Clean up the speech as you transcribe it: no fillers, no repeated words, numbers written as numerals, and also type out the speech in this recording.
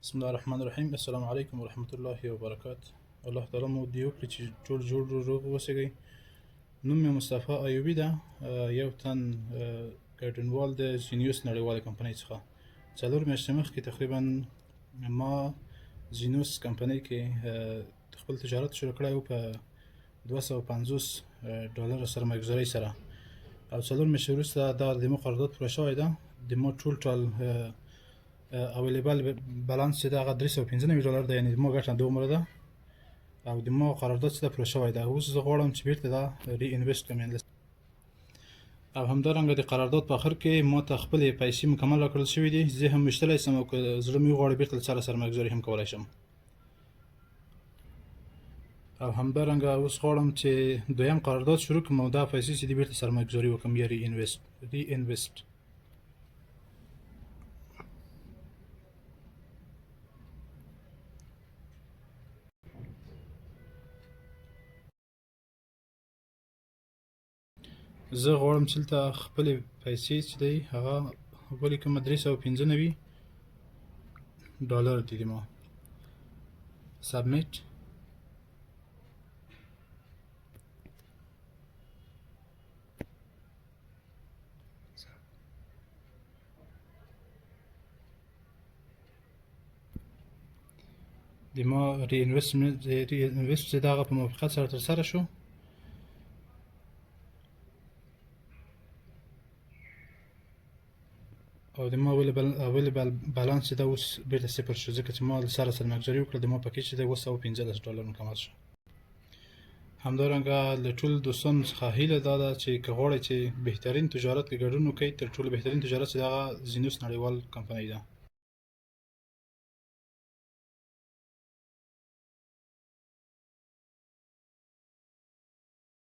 بسم الله الرحمن الرحیم. السلام علیکم ورحمت الله وبرکات. الله تعالی مو دې وکړي چې ټول جوړ روغ اوسئ. نوم مې مصطفی ایوبي ده، یو تن ګډونوال د زینیوس نړیوالې کمپنۍ څخه. 4 میاشتې مخکې تقریبا ما زینوس کمپنۍ کې خپل تجارت شروع کړی و په 250 ډالر سرمایه سره، او 4 میاشتې وروسته دا د مو قرارداد پوره شوی ده. د مو total available balance چې ده هغه 395 ډالر ده، یعنې د مو ګټه دومره ده او د مو قرارداد چې ده پوره شوی ده. اوس زه غواړم چې بیرته دا reinvest کړم، یعنې او همدارنګه د قرارداد په اخر کې ما ته خپلې پیسې مکمل راکړل شوې دي. زه هم ویشتلی شم او که زړه مې وغواړي بیرته له سره سرمایه هم کولی شم. او همدارنګه اوس غواړم چې دویم قرارداد شروع کړم او دا پیسې چې دي بیرته سرمایه ګذاري وکړم یا reinvest. زه غواړم چې دلته خپلې پیسې چې دی هغه ولیکم. 395 ډالر دي. ما submit. د ما reinvest چې دغه په موافقت سره ترسره شو. او د ما available balance چې دا اوس بیرته صفر شو، ځکه چې ما له سره سرمایهګذاري وکړه. د ما پکې چې دی 715 ډالر مکمل شو. همدارنګه له ټولو دوستانو څخه هیله دا ده چې که غواړئ چې بهترین تجارت کې ګډون وکړئ، تر ټولو بهترین تجارت چې دغه زینوس نړیوال کمپنۍ ده.